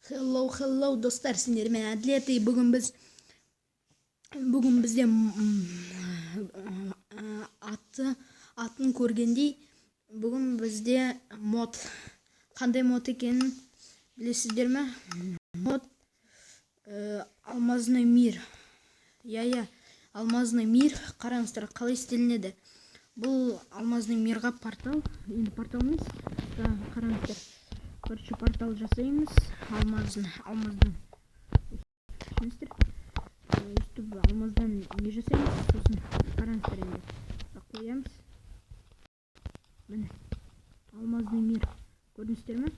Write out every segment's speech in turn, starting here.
Hello, hello, достар, сендермен Әділет. И бүгін бізде атын көргендей, бүгін бізде мод. Қандай мод екенін білесіздер ме? Мод алмазный мир. Иә, алмазный мир. Қараңыздар, қалай істелінеді. Бұл алмазный мирға портал, енді портал емес, да, қараңыздар. Короче, портал жасаймыз алмазын, алмаздан. Түсінесіздер? Өйстіп алмаздан не жасаймыз, сосын қараңыздар, енді қоямыз. Міне, алмазный мир. Көрдіңіздер ме?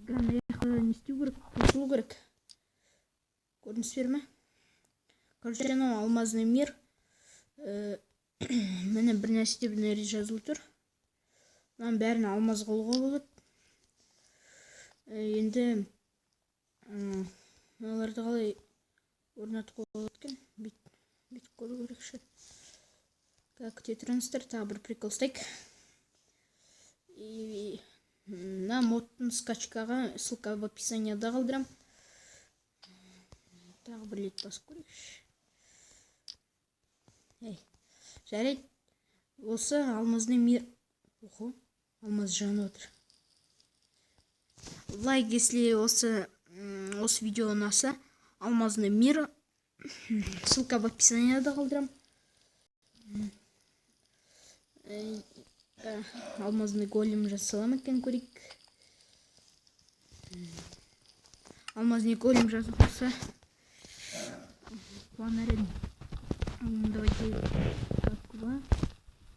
Мына жақта не істеу керек? Қосылу керек. Көрдіңіздер ме? Короче, анау алмазный мир. Міне, бір нәрсе деп мына жерде жазылып тұр. Мынаның бәрін алмаз қылуға болады. Енді мыналарды қалай орнатуға болады екен? Бүйтіп көру керек шығар. Так, күте тұрыңыздар, тағы бір прикол ұстайық. И мына модтың скачкаға ссылка в описанияда қалдырамын. Тағы бір рет басып көрейікші. Ей, жарайды, осы алмазный мир. Охо, алмаз жанып отыр. Лайк, если осы видео ұнаса. Алмазный мир, ссылка в описанияда қалдырамын. Алмазный голем жасала ма екен, көрейік. Алмазный голем жасалса, қуанар едім. Давайте так, два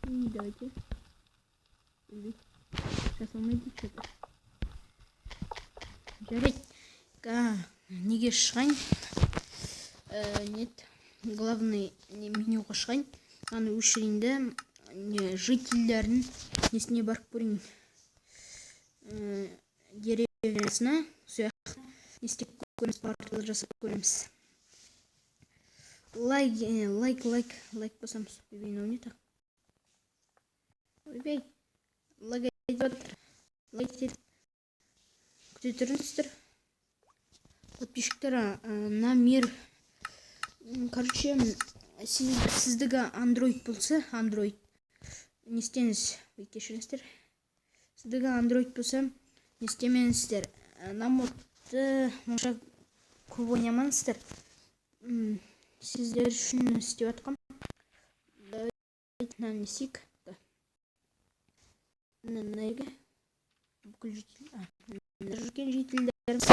и давайте. Ойбай, жасалмайды что то. Жарайды, неге шығайын? Нет, главный не, менюға шығайын, аны өшірейін да, не, жительдердің несіне барып көрейін. Деревнясына, сол жақта не істеп көреміз, портал жасап көреміз. Лайк, лайк, лайк, лайк басамыз. Ойбай, мынау не так? Ойбай, лайк айтып жатыр, лайк етіп күте тұрыңыздар, подписчиктер. На мир. Короче, сіздікі андроид болса, андроид не істеңіз? Ой, кешіріңіздер, сіздікі андроид болса, не істемеңіздер. На модты онша көп ойнамаңыздар. Сіздер үшін істеп жатқам. Давайте мынаны не істейік. Да. Мына жерге бүкіл житель, мына жүрген жительдеріміз,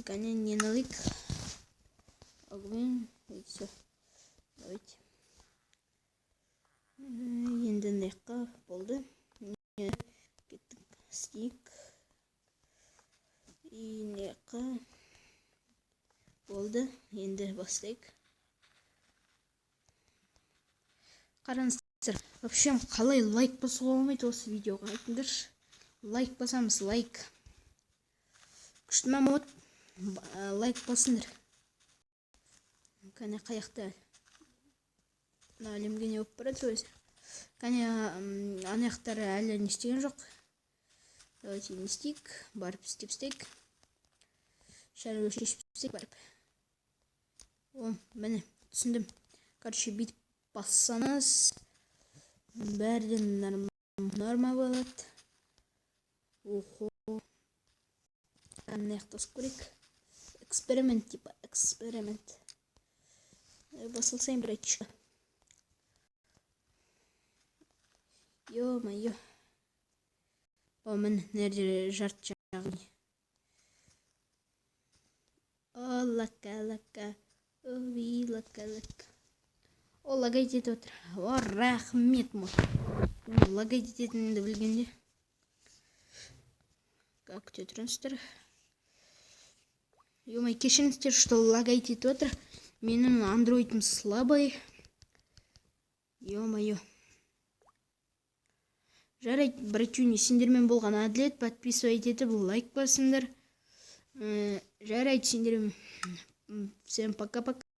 кәне, нені алайық? Огонь, и все. Давайте. Енді мына жаққа болды. Не, кеттік, істейік. И мына жаққа болды. Енді бастайық. Қараңыздар, вообще қалай лайк басуға болмайды осы видеоға, айтыңдаршы. Лайк басамыз, лайк. Күшті ма мод? Лайк басыңдар. Кәне, қаяқта? Мына әлемге не болып бара жатыр өзі? Кәне, ана жақтары әлі не істеген жоқ. Давайте не істейік, барып істеп істейік. Шаруа шешіп істейік барып. О, міне, түсіндім. Короче, бүйтіп бассаңыз, бәрі норма болады. Охо, мына жақта басып көрейік. Эксперимент, типа эксперимент. Басылсайын, братишка. Ё-моё, о, міне, мына жерде жарты жағы. О, лака, лака, ой, лака, лака. О, лагать етіп отыр. О, рахмет, мод. Лагать ететінімді білгенде. Как, күте тұрыңыздар. Ё, кешіріңіздер, что лагать етіп отыр. Менің андроидым слабый. Ё-моё. Жарайды, братюни, сендермен болған Әділет. Подписывать етіп, лайк басыңдар. Жарайды, сендер, всем пока-пока.